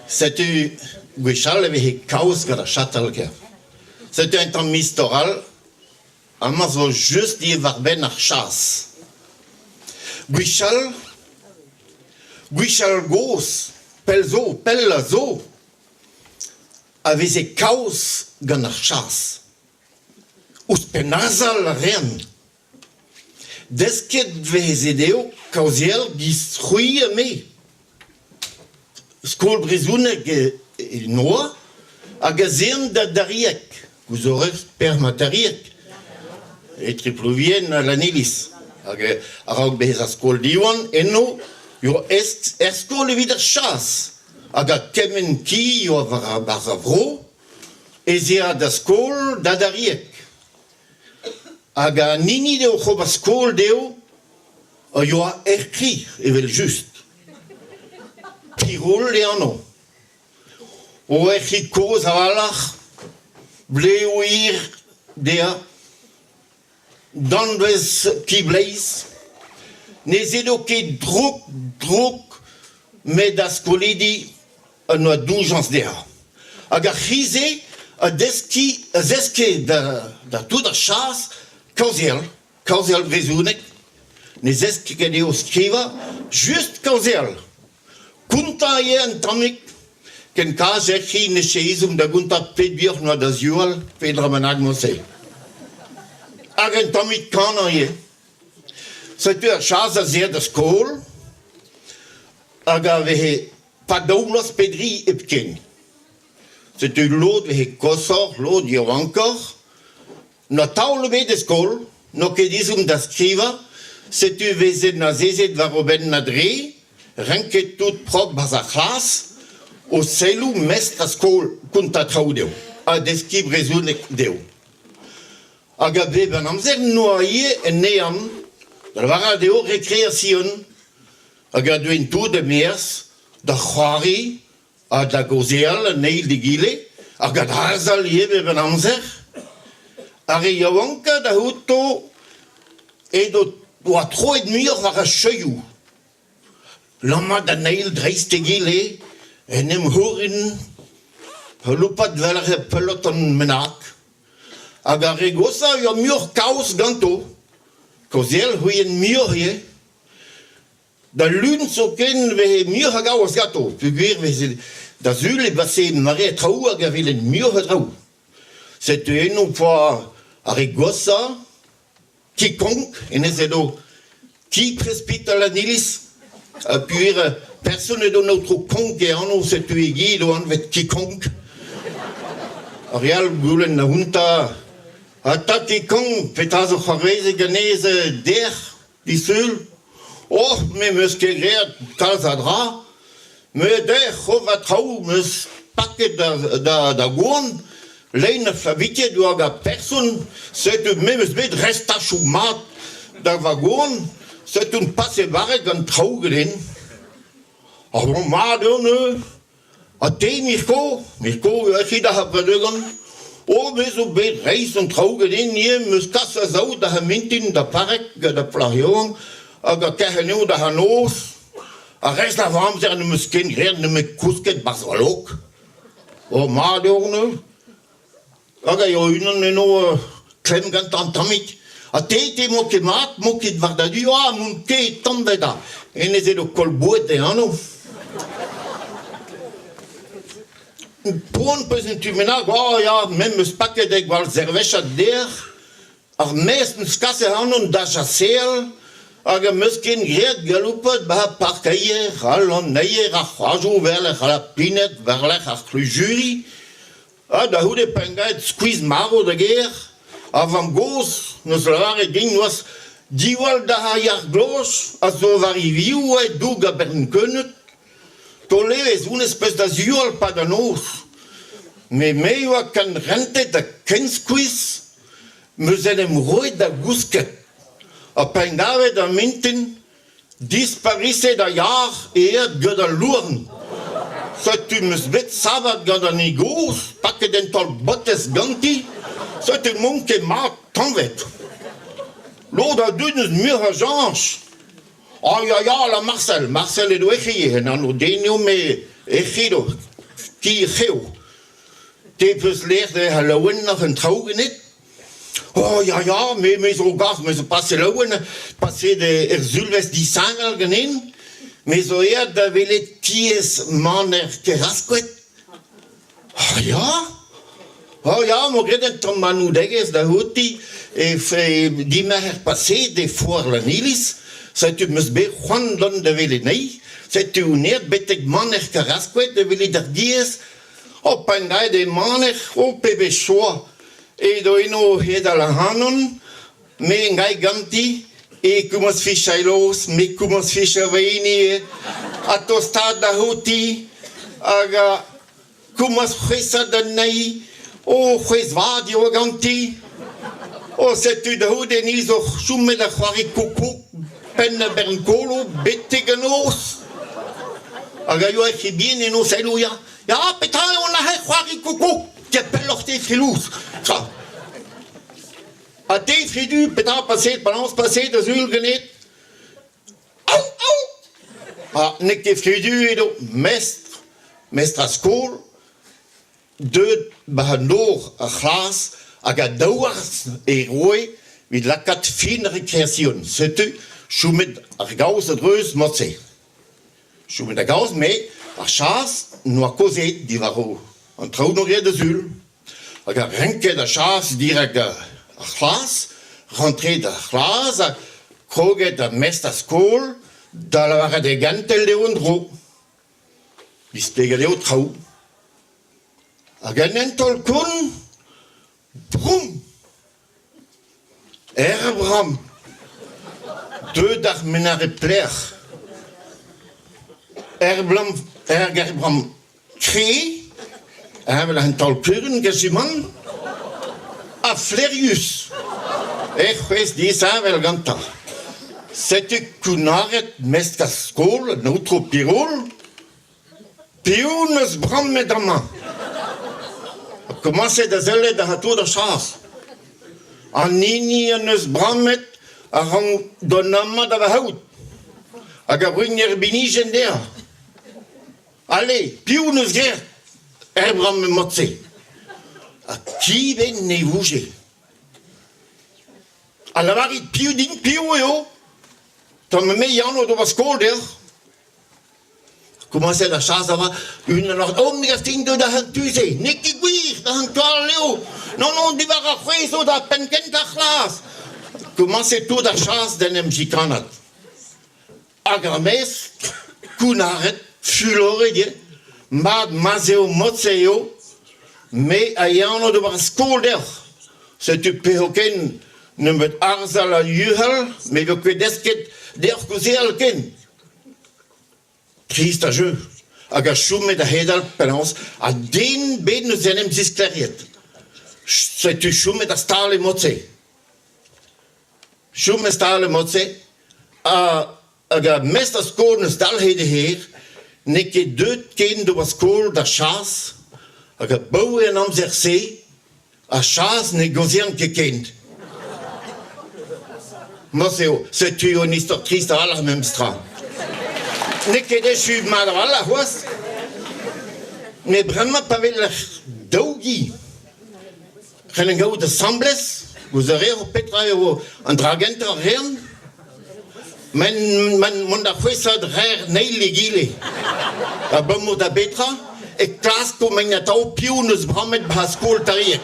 Setu gwechall e veze kaoz gant ar chatal ker. Setu un tamm istor all. Amañ zo just diwar-benn ar chas. Gwechall, gwechall gozh, pell zo, pell a zo, a veze kaoz gant ar chas. Ouzhpenn arzhal a reont. Desket 'veze dezho kaozeal giz c'hwi ha me. Skol brezhoneg en oa hag az eont da Darieg, gouzout Permatarieg, etre Plouvien ha Lanniliz. Hag a-raok bezañ skol Diwan eno e oa er skol evit ar chas hag ha kement ki a oa war barzh ar vro ez ea da skol da Darieg. Hag an hini eo oc'h ober skol dezho a yoa er c'hi evel-just. Tirol e anv. O er c'hi kozh a-walc'h, blev hir dezhañ, danvez ki-bleiz. Ne zedo ket drouk drouk met ar skolidi en doa doujañs dezhañ. Hag ar c'hi-se a deskiñ a zeske da da tout ar chas kaozeal, kaozeal brezhoneg. Ne zesk ket dezho skrivañ, just kaozeal. Kontañ ivez un tammig, ken kaz er c'hi ne ezhomm da gontañ pet bioc'h 'noa da ziwall pe dra bennak mod-se. Hag un tammig kanañ ivez. Setu ar chas az ae da skol hag a veze pa daou vloaz pe dri hepken. Setu lod 'veze koshoc'h, lod yaouankoc'h. Na taol ebet e skol, n'o ket ezhomm da skrivañ, setu 'vezent azezet war o benn a-dre, renket tout propr 'barzh ar c'hlas, o selloù mestr a skol kontañ traoù dezho ha deskiñ brezhoneg dezho. Hag a bep an amzer 'noa ivez un ehan, da lavaret eo rekreasion, hag a deuent tout e-maez da c'hoari ha da gaozeal an eil d'egile, hag da harzhal ivez bep an amzer. Ar re yaouankañ da outo edo oa troet muioc'h war ar cheuioù. Lammat an eil dreist egile, en em c'hourin, loupat 'vel ar peloton bennak. Hag ar re goshañ a oa muioc'h kaoz ganto. Kaozeal c'houien muioc'h ivez. D'al Lun zoken e veze muioc'h a gaoz ganto peogwir e veze da Sul e pase mare traoù hag a welent muioc'h a draoù. Setu eno 'poa ar re goshañ, Quiconque, hennezh edo ti presbital an iliz ha peogwir person edo an aotrou Konk e anv setu e gi edo anvet Quiconque. Ar re all goulenn outañ ha 'ta Quiconque petra zo c'hoarvezet ganez dec'h? Disul Oh, me 'm eus ket graet kalz a dra. Met dec'h ober traoù 'm eus paket da da goan, lein ar faviket oa gant person, setu me 'm eus bet restachoù mat da va goan, setu on pase barrek gant traoù ganin. Ar bon mat eo neuze. Ha te, Mirko? Mirko, ec'h it da Vredegan? Oh, me zo bet reizh an traoù ganin ivez, 'm eus kas a zaou da mintin da Parek gant ar plac'h yaouank hag a kerc'hen eo da noz. Ar rest a amzer n'em eus ken graet nemet kousket 'barzh va log. Oh, mat eo neuze. Hag a yoa unan eno klemm gantañ un tammig. Ha te, te 'mo ket mat, 'mo ket war da du, ah, n'on ket tamm da. Hennezh edo koll boued e anv. Poan 'peus un tu bennak, oh ya, me 'm eus paket e gwall zervechad dec'h. Ar mestr 'neus kaset ac'hanon da chaseal hag am eus ken graet galoupat 'ba parkeier, al lanneier, ar c'hoajoù war-lerc'h al lapined, war-lerc'h ar c'hlujuri. Ha da c'houde penngaet skuizh-marv da gêr, ar vamm-gozh 'neus lavaret din 'noazh diwall da ar yar-gloz a zo war he vioù e-doug a-bern keuneud. Taol evezh honnezh 'peus da ziwall 'pad an noz. Met me 'oa ken rentet ha ken skuizh 'm eus en em roet da gousket. Ha penngavet ar mintin Dispariset a yar aet gant al louarn. Setu 'm eus bet savet gant an hini gozh, paket un taol botez ganti, setu n'on ket mat tañvet. Lod a dud n'eus muioc'h a chañs. Ah ya ya, la Marcel, Marcel edo e c'hi, en anv den eo me e c'hi do, ki c'heo. Te 'peus lec'h da laouenoc'h an traoù ganit? Oh ya ya, me me zo gast, me zo pase laouen, paseet er sulvezh disheñvel ganin. Me zo aet da welet tiez maner Kerasquet. Oh ya Oh ya, 'mo graet un tamm anaoudegezh da c'houti e dimerc'her paseet e foar Lanniliz. Setu 'm eus bet c'hoant dont da welet anezhi. Setu on aet betek maner Kerasquet da welet ar giez. Oh, penngaet eo maner, oh pebezh joa! Edo eno o c'hedal ac'hanon, me en gai ganti, e komañs fichañ loz, me komañs fichañ va hini ha tostaat da c'houti hag komañs c'hwesat anezhi, o c'hwezh vat eo ganti. O setu da c'houde ni zo chomet da c'hoari koukoug penn a bern kolo betek an noz. Hag a yoa e bihan eno selloù ya. Ya, petra eo aze c'hoari koukoug? Ket pelloc'h te frilouz. Tra. Ha te fridu, petra paseet, penaos paseet da sul ganit? Au, au! Ha n'eo ket fridu edo mestr, mestr a skol, deuet ba an nor ar c'hlas hag a daouarz e roe evit lakaat fin ar rekreasion. Setu chomet ar gaoz a-dreuz mod-se. Chomet da gaoz, me, ar chas n'oa kaozeet diwar an traoù n'o graet da sul. Hag a renket ar chas dirak ar c'hlas, rentret ar c'hlas ha kroget ar mestr a skol da lavaret e gentel dezho en-dro. Displeget eo traoù. Hag en un taol-kont, Broumm! Er bramm! Deuet ar menare pelec'h? Er blamm, er ger-bramm kre, heñvel an taol-kurun gazimant, ha flaerius e c'hwezh disheñvel gantañ. Setu kounnaret mestr ar skol, an aotrou Pirol, Piv 'neus brammet amañ? Komañset da sellet àr ar chas. An hini en deus brammet a rank dont amañ da va c'haout hag a roin ur binijenn dezhañ. Ale, piv 'neus graet er bramm mod-se? Ha piv ne vouje? Ha lavarit piv din piv eo? Tamm me anv d'ober skol deoc'h. Komañset ar chas avat, unan war oh me gav din deuet an tu-se, n'eo ket gwir, da an tu all eo. Non, non, diwar ar c'hwezh zo da penn-kentañ ar c'hlas. Komañset tout ar chas d'en em jikanat. Hag ar mestr, kounnaret, fuloret eo, mat ma'z eo mod-se eo, me a yano d'ober skol deoc'h. Setu peoc'h nemet arzhal ha yuc'hal, me vo ket desket deoc'h kaozeal ken. Trist a jeu hag a chome da c'hedal penaos ha den bet n'eus en em zisklêriet. Setu chomet a-stal e mod-se. Chom a-stal e mod-se ha hag ar mestr a skol n'eus dalc'het e hêr, n'eo ket deuet ken d'ober skol d'ar chas hag abaoe an amzer-se Ar chas ne gaozean ket ken. Ma'z eo, setu un istor trist a-walc'h memes tra. N'eo ket echu mat a-walc'h c'hoazh. Met bremañ pa weler daou gi c'hellent gaout asambles, gouzout a reer petra eo an dra gentañ a reont. Mont da c'hwesat 'raer an eil egile. Abalamour da betra e klasko mein atav piv 'neus brammet 'ba skol Tarieg.